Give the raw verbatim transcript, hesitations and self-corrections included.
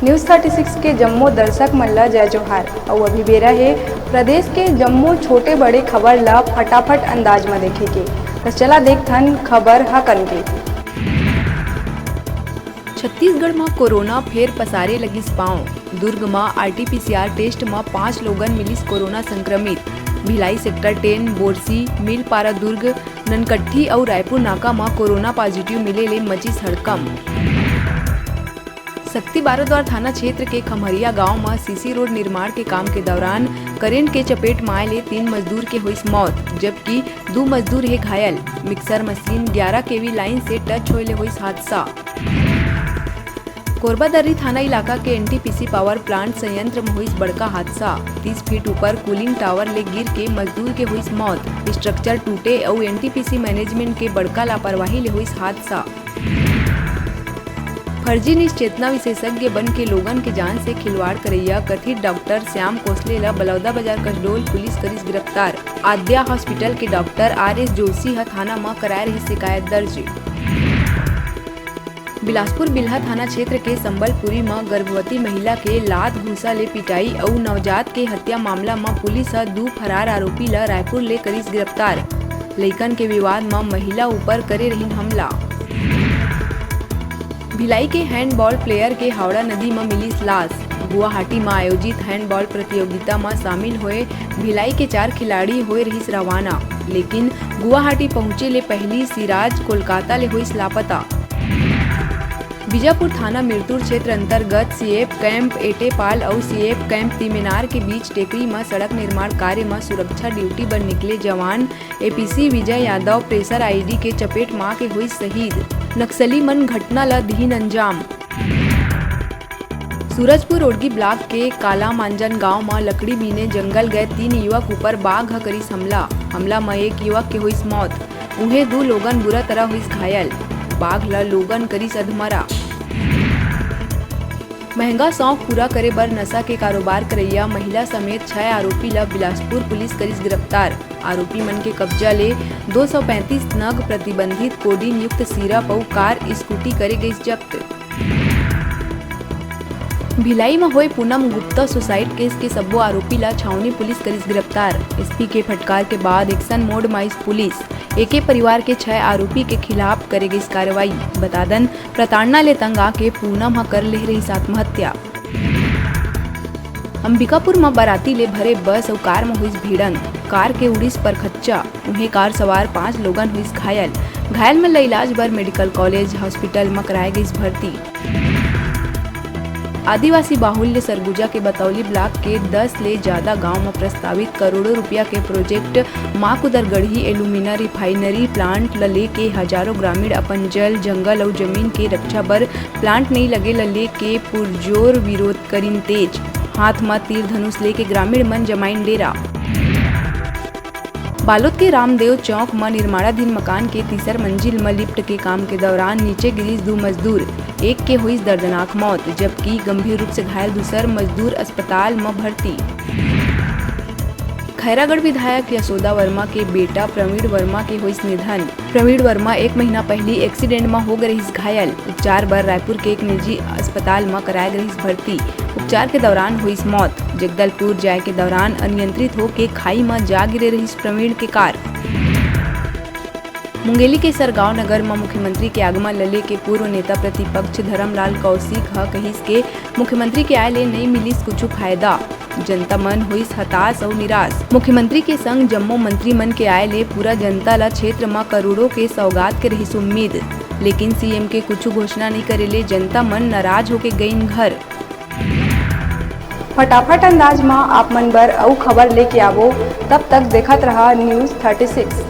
News thirty six के जम्मो दर्शक मन ल जय जोहार। अउ अभी बेरा हे प्रदेश के जम्मो छोटे बड़े खबर ल फटाफट अंदाज म देखे के। त चला देखथन खबर ह कन के। छत्तीसगढ़ म कोरोना फेर पसारे लगिस पांव। दुर्ग म आरटीपीसीआर टेस्ट म पांच लोगन मिलिस कोरोना संक्रमित। भिलाई सेक्टर टेन, बोरसी, मिलपारा दुर्ग, ननकट्ठी अउ रायपुर नाका म कोरोना पॉजिटिव मिले ले मचिस हड़कंप। शक्ति बारोद्वार थाना क्षेत्र के खम्हरिया गांव म सीसी रोड निर्माण के काम के दौरान करेंट के चपेट म आए ले तीन मजदूर के होइस मौत, जबकि दू मजदूर हे घायल। मिक्सर मशीन, ग्यारह केवी लाइन से टच होए ले होइस हादसा। कोरबादर्री थाना इलाका के एनटीपीसी पावर प्लांट संयंत्र म होइस बड़का हादसा। तीस फीट ऊपर कूलिंग टावर ले गिर के मजदूर के होइस मौत। स्ट्रक्चर टूटे अउ एनटीपीसी मैनेजमेंट के बड़का लापरवाही ले होइस हादसा। फर्जी निश्चेतना विशेषज्ञ बन के लोगन के जान से खिलवाड़ करइया कथित डॉक्टर श्याम कोसले ल बलौदाबाजार कसडोल पुलिस करिस गिरफ्तार। आद्या हॉस्पिटल के डॉक्टर आर एस जोशी ह थाना म कराए रहिस शिकायत दर्ज। बिलासपुर बिल्हा थाना क्षेत्र के संबलपुरी म गर्भवती महिला के लात घूंसा ले पिटाई अउ नवजात के हत्या मामला म पुलिस ह दू फरार आरोपी ल रायपुर ले करिस गिरफ्तार। लइकन के विवाद म महिला ऊपर करे रहिन हमला। भिलाई के हैंडबॉल प्लेयर के हावड़ा नदी म मिलिस लाश। गुवाहाटी म आयोजित हैंडबॉल प्रतियोगिता म शामिल होए भिलाई के चार खिलाड़ी होए रहिस रवाना, लेकिन गुवाहाटी पहुंचे ले पहिली सिराज कोलकाता ले होइस लापता। बीजापुर थाना मिरतुर क्षेत्र अंतर्गत सीएफ कैंप एटेपाल अउ सीएफ कैंप तीमेनार के बीच टेकरी म सड़क निर्माण कार्य म सुरक्षा ड्यूटी बर निकले जवान APC Vijay Yadav pressure ID के चपेट म आके होइस शहीद। नक्सली मन घटना ल दिहिन अंजाम। सूरजपुर रोडगी ब्लॉक के काला मांजन गांव म लकड़ी बीने जंगल गए तीन युवक ऊपर बाघ ह करिस हमला। हमला म एक युवक के होइस मौत, उहें दू लोगन बुरा तरह होइस घायल। बाघ ल लोगन करिस अधमरा। महंगा शौक पूरा करे बर नशा के कारोबार करइया महिला समेत छह आरोपी ल बिलासपुर पुलिस करिस गिरफ्तार। आरोपी मन के कब्जा ले दो सौ पैंतीस नग प्रतिबंधित कोडीन युक्त सिरप अउ कार स्कूटी करे गइस जब्त। भिलाई म होए पूनम गुप्ता सुसाइड केस के सब्बो आरोपी ल छावनी पुलिस करिस गिरफ्तार। एसपी के फटकार के बाद एक्शन मोड म आइस पुलिस। एके परिवार के छह आरोपी के खिलाफ करे गइस कार्रवाई। बता दन, प्रताड़ना ले तंग आके पूनम ह कर ले रहिस आत्महत्या। अंबिकापुर म बाराती ले भरे बस अउ कार म होइस भिड़ंत। कार के उड़िस परखच्चा, उहें कार सवार पांच लोगन होइस घायल। घायल मन ल इलाज बर मेडिकल कॉलेज हॉस्पिटल म कराए गइस भर्ती। आदिवासी बाहुल्य सरगुजा के बतौली ब्लॉक के दस ले जादा गांव म प्रस्तावित करोड़ों रुपया के प्रोजेक्ट माकुदरगढ़ी एल्यूमिना रिफाइनरी प्लांट ल लेके हजारों ग्रामीण अपन जल, जंगल अउ जमीन के रक्षा बर प्लांट नइ लगे ल लेके पुरजोर विरोध करिन तेज। हाथ म तीर धनुष लेके ग्रामीण मन जमाइन डेरा। बालोद के रामदेव चौक म निर्माणाधीन मकान के तीसर मंजिल म लिफ्ट के काम के दौरान नीचे गिरिस दू मजदूर, एक के होइस दर्दनाक मौत, जबकि गंभीर रूप से घायल दूसर मजदूर अस्पताल म भर्ती। खैरागढ़ विधायक यशोदा वर्मा के बेटा प्रवीण वर्मा के होइस निधन। प्रवीण वर्मा एक महीना पहिली एक्सीडेंट म हो गे रहिस घायल। उपचार बर रायपुर के एक निजी अस्पताल म कराए गे रहिस भर्ती। उपचार के दौरान होइस मौत। जगदलपुर जाए के दौरान अनियंत्रित होके खाई म जा गिरे रहिस प्रवीण के कार। मुंगेली के सरगांव नगर म मुख्यमंत्री के आगमन ल लेके पूर्व नेता प्रतिपक्ष धरमलाल कौशिक ह कहिस के मुख्यमंत्री के आय ले नइ मिलिस कुछु फायदा। जनता मन होइस हताश अउ निराश। मुख्यमंत्री के संग जम्मो मंत्री मन के आय ले पूरा जनता ल क्षेत्र म करोड़ों के सौगात के रहिस उम्मीद, लेकिन सीएम के कुछु घोषणा नइ करे ले जनता मन नाराज होके गइन घर। फटाफट अंदाज म आप मन बर अउ खबर लेके आबो, तब तक देखत रहा News thirty six।